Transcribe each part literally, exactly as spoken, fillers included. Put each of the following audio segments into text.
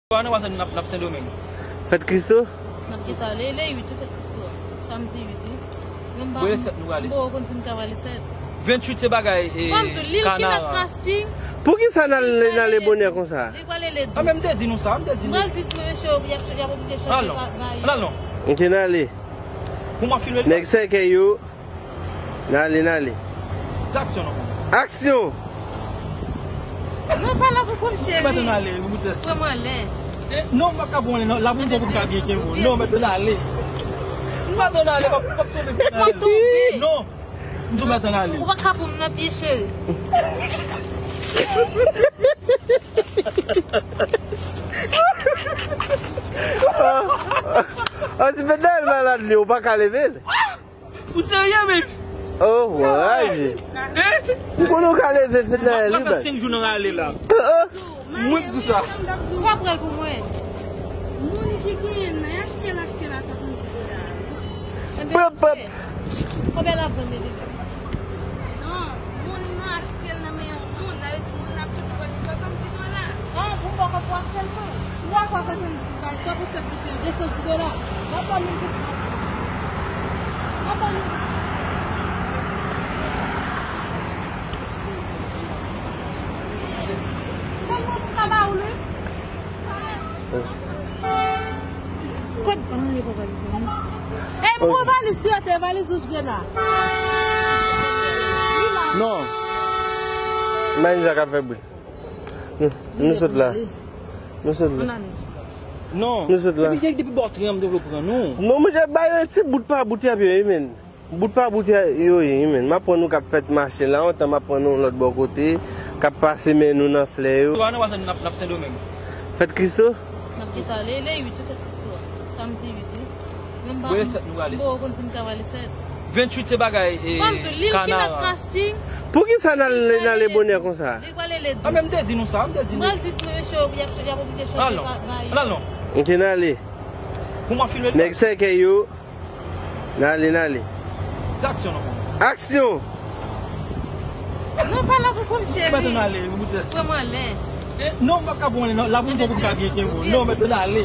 Ann, ann, ann, n ap, n ap Sendomeng. Fèt Kristo? N ap gentan ale, le uit wi, fèt Kristo. Samdi uit wi. Menm pa. Voye sèt nou prale. Bon, ou konn si m ka prale sèt. Venntuit se bagay, e, Kanara. Pou ki sa n al, n ale bonè konsa? Li prale le douz. A, men m te di nou sa, m te di nou. M pral di tou mesye yo, y ap, y ap oblije chanje bagay. N al non. Ok, n ale. Pou m ap filme li. Nèg sèkèy yo. N ale, n ale. Aksyon non. Aksyon! Non, pa la pou kòm cheri. Mwen mèt ann ale, mwen mèt. Pran mwen anlè. E, non, m pa ka pran anlè, non. La pou m pran pou m ka byen kenbe w. Non, mèt ann ale. Mwen mèt ann ale, m ap, m ap tonbe. Mèt mwen tonbe. Non. M tou mèt ann ale. Ou pa ka pran m nan pye, cheri. An ti pèdal malad li, ou pa ka leve l. Ou serye, baby? Oh, wè, raje. Eh? M konnen w ka leve, fèt la, li bag. Senk jou nan rale la. Mwen k di sa. Ou pa pran l pou mwen. Moun ki genyen nan achte l, achte l a swasanndis dola. Pran, pran. Konbyen l ap vann li? Non, moun nan achte l nan men yon moun, sa vle di moun nan ap toujou vann li swasanndis dola. An, pou m poko pou achte l pou ou. Twa fwa swasanndis, bay, twa pou sèt, desann ti dola. Mwen pran mil goud. Mwen pran mil goud. Mwen pran mil goud. Kot? Ah, li pa valiz la, non. Ey, m pran valiz grann, valiz wouj grann la. Non. Manizak ap fè bri. Nou, nou sot la. Nou sot la. Non. Nou sot la. Depi, depi bò tren an m te vle pran nou. Non, mwen te bay ti bout pa bout y ap ye, men. Bout pa bout yo ye, wi, men. M ap pran nou k ap fèt mache la, yon tan m ap pran nou lòt bò kote, k ap pase men nou nan flè yo. Ann, ann, n ap, n ap Sendomeng. Fèt Kristo? N ap gentan ale, le uit wi, fèt Kristo. Samdi uit wi. Menm pa. Voye sèt nou prale. Bon, ou konn si m ka prale sèt. Venntuit se bagay, e, Kanara. Pou ki sa n al, n ale bonè konsa? Li prale le douz. A, men m te di nou sa, m te di nou. M pral di tou mesye yo, y ap, y ap oblije chanje bagay. Ann al non. Ann al non. Ok, n ale. Pou m ap filme l. Nèg sèkèy yo. N ale, n ale. Aksyon non. Aksyon! Non, pa la pou kòm cheri. Mwen mèt ann ale, mwen mèt. Pran mwen anlè. Eh, non, m pa ka pran anlè, non. La pou m pran pou m ka byen kenbe w. Non, mèt ann ale.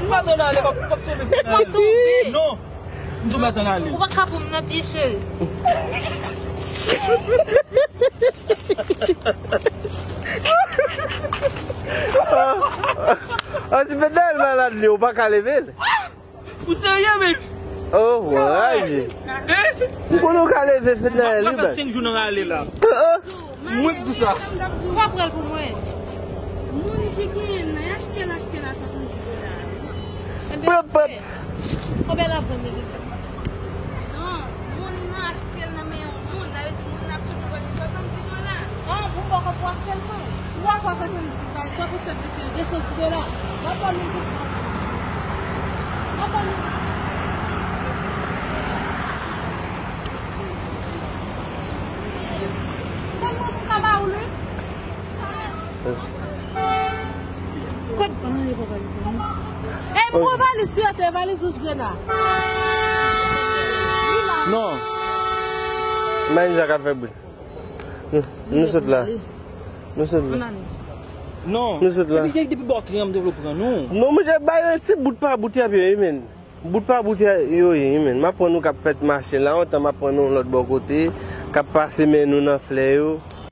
Mwen mèt ann ale, m ap, m ap tonbe. Mèt mwen tonbe. Non, m tou mèt ann ale. Ou pa ka pran m nan pye, cheri. An ti pèdal malad li, ou pa ka leve l. Ou serye, baby? Oh, raje. Eh? M konnen w ka leve, fèt la, li bag. Senk jou nan rale la. Mwen k di sa. Ou pa pran l pou mwen. Moun ki genyen nan, achte l, achte l a swasanndis dola. Pran, pran. Konbyen l ap vann li? Non, moun nan achte l nan men yon moun, sa vle di moun nan ap toujou vann li swasanndis dola. An, pou m poko pou achte l pou ou. Twa fwa swasanndis, bay, twa pou sèt, desann ti dola. Mwen pran mil goud. Mwen pran mil goud. Mwen pran mil goud. Kot? Ey, m pran valiz grann, valiz wouj grann la. Non. Manizak ap fè bri. Nou, nou sot la. Nou sot la. Non. Nou sot la. Depi, depi bò tren an m te vle pran nou. Non, mwen te bay ti bout pa bout y ap ye, men. Bout pa bout yo ye, wi, men. M ap pran nou k ap fèt mache la, yon tan m ap pran nou lòt bò kote, k ap pase men nou nan flè yo.